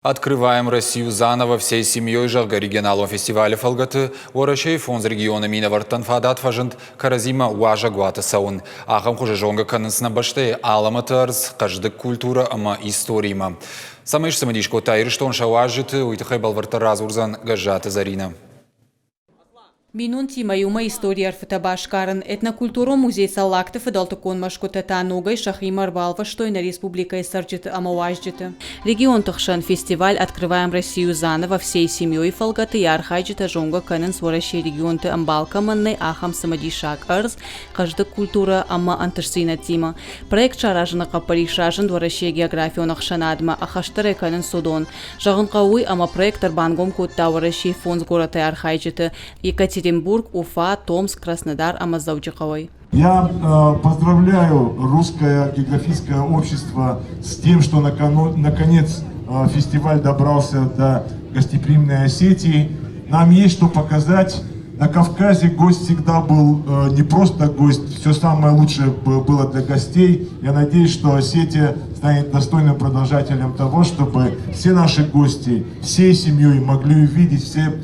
Открываем Россию заново всей семьей, зӕгъгӕ, регионалон фестивалы фӕлгӕты Уӕрӕсейы фондз регионы минӕвӕрттӕн фадат фӕзынд кӕрӕдзимӕ уазӕгуаты цӕуын. Ахӕм хуызы зонгӕ кӕнынц нӕ бӕстӕйы алӕмӕты ӕрдз, хъӕздыг культурӕ ӕмӕ историимӕ. Цӕмӕй сцымыдис кодта Ирыстон сӕ уазджыты, уый тыххӕй бӕлвырддӕр радзурдзӕн Гӕззаты Зӕринӕ. Бинонтимӕ иумӕ историйы ӕрфытӕ басгарын, этнокультурон музей Цӕллагты фыдӕлтыккон мӕсгуытӕ та ногӕй сӕхимӕ ӕрбалвӕстой нӕ республикӕйы цӕрджыты ӕмӕ уазджыты. Регионты хсӕн фестиваль «Открываем Россию заново всей семьей» фӕлгӕты йӕ архайджытӕ зонгӕ кӕнынц Уӕрӕсейы регионты ӕмбал кӕмӕн нӕй, ахӕм цымыдисаг ӕрдз, хъӕздыг культурӕ ӕмӕ ӕнтыстдзинӕдтимӕ. Проект саразыны хъӕппӕрис разынд Уӕрӕсейы географион ӕхсӕнадмӕ, ӕххӕстдӕр ӕй кӕнынц уыдон. Зӕгъын хъӕуы уый, ӕмӕ проект ӕрбангом кодта Уӕрӕсейы фондз горӕтӕй архайджыты Екатеринбург, Уфа, Томск, Краснодар ӕмӕ Дзӕуджыхъӕуӕй. Я поздравляю Русское географическое общество с тем, что наконец фестиваль добрался до гостеприимной Осетии. Нам есть что показать. На Кавказе гость всегда был не просто гость, все самое лучшее было для гостей. Я надеюсь, что Осетия станет достойным продолжателем того, чтобы все наши гости, всей семьей могли увидеть все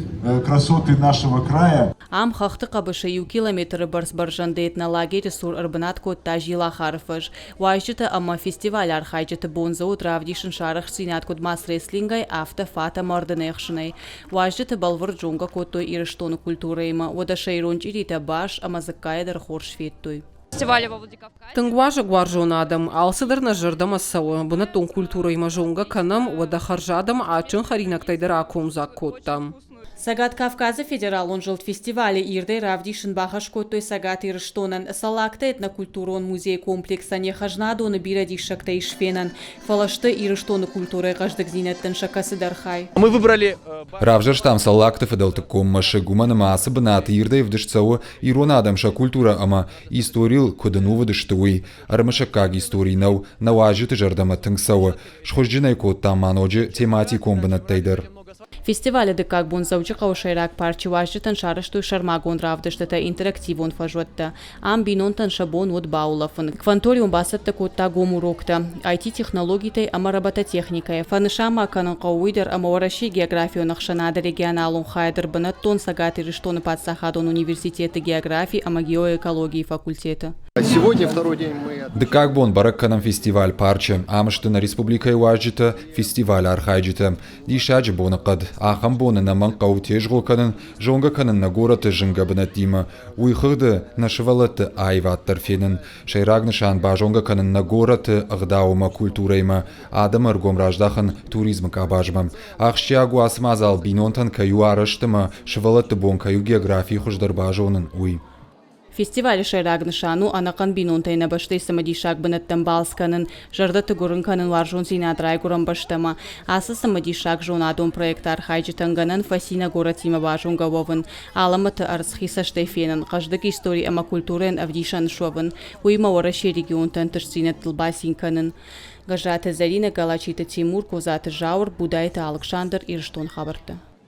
красоты нашего края. Ам хӕхты хъӕбысы иу километры бӕрц бӕрзӕнды этнолагеры цур ӕрбынат кодта Зилахары фӕз. Уазджытӕ ӕмӕ фестивалы архайджыты бон дзы уыд равдисын сӕ арӕхстдзинад куыд мас-рестлингӕй, афтӕ фат ӕмӕ ӕрдынӕхсынӕй. Уазджыты бӕлвырд зонгӕ кодтой Ирыстоны культурӕимӕ, уӕдӕ сӕ ирон чъиритӕ бас ӕмӕ дзыккайӕ дӕр хорз федтой. Тынг уазӕгуарзон адӕм, алцыдӕр нӕ зӕрдӕмӕ цӕуы, бынӕттон культурӕимӕ зонгӕ кӕнӕм, уӕдӕ хӕрзад ӕмӕ адджын хӕринӕгтӕй дӕр акомдзаг кодтам. Цӕгат Кавказы федералон зылд фестивалы ирдӕй равдисын бахӕс кодтой Цӕгат Ирыстонӕн. Цӕллагты этнокультурон музейы комплексӕн йӕ хӕзнадоны бирӕ диссӕгтӕ ис фенӕн, фӕлӕ сты Ирыстоны культурӕйы хъӕздыгдзинӕдтӕн сӕ кӕцыдӕр хай. Мы выбрали Равзӕрстам Цӕллагты фыдӕлтыккон мӕсыг, уымӕн ӕмӕ ацы бынаты ирдӕй ӕвдыст цӕуы ирон адӕм сӕ культурӕ ӕмӕ историйыл куыд ӕнувыд сты, уый. Ӕрымысӕггаг истори нӕу, нӕ уазджыты зӕрдӕмӕ тынг цӕуы. Схуызджын ӕй кодтам ма ноджы тематикон бынӕттӕй дӕр. Фестивалы дыккаг бон Дзӕуджыхъӕуы сӕйраг парчы уазджытӕн сарӕзтой сӕрмагонд равдыстытӕ, интерактивон фӕзуӕттӕ. Ам бинонтӕн сӕ бон уыд баулӕфын. Кванториум бацӕттӕ кодта гом уроктӕ IT-технологитӕй ӕмӕ робототехникӕйӕ. Фӕнысан ма кӕнын хъӕуы уый дӕр, ӕмӕ Уӕрӕсейы географион ӕхсӕнады регионалон хайад ӕрбынӕттон Цӕгат Ирыстоны паддзахадон университеты географи ӕмӕ геоэкологийы факультеты. Сегодня второй день мы Дыккаг бон бӕрӕг кӕнӕм фестиваль парчы. Ам сты нӕ республикӕйы уазджытӕ, фестивалы архайджытӕ. Диссаджы боныхъӕд. Ахӕм боны ӕнӕмӕнг хъӕуы тезгъо кӕнын, зонгӕ кӕнын нӕ горӕты зынгӕ бынӕттимӕ. Уый хыгъды нӕ сывӕллӕтты аивад дӕр фенын. Сӕйраг нысан базонгӕ кӕнын нӕ горӕты ӕгъдау ӕмӕ культурӕимӕ, адӕмы ӕргом раздахын туризмы къабазмӕ. Ахсджиаг у ацы мадзал бинонтӕн кӕй у арӕзт ӕмӕ сывӕллӕтты бон кӕй у географи хуыздӕр базонын, уый. Фестивалы сӕйраг нысан у ӕнӕхъӕн бинонтӕй нӕ бӕстӕйы цымыдисаг бынӕттӕм балц кӕнын, зӕрдӕты гуырын кӕнын уарзондзинад райгуырӕн бӕстӕмӕ. Ацы цымыдисаг зонадон проекты архайджытӕн гӕнӕн фӕци нӕ горӕтимӕ базонгӕ уӕвын, алӕмӕты ӕрдз хи цӕстӕй фенын, хъӕздыг истори ӕмӕ культурӕйӕн ӕвдисӕн суӕвын, уыимӕ Уӕрӕсейы регионты ӕнтыстдзинӕдтыл бацин кӕнын. Гӕззаты Зӕринӕ, Галачиты Тимур, Козаты Зауыр, Будайты Алыксандр, Ирыстон хабӕрттӕ.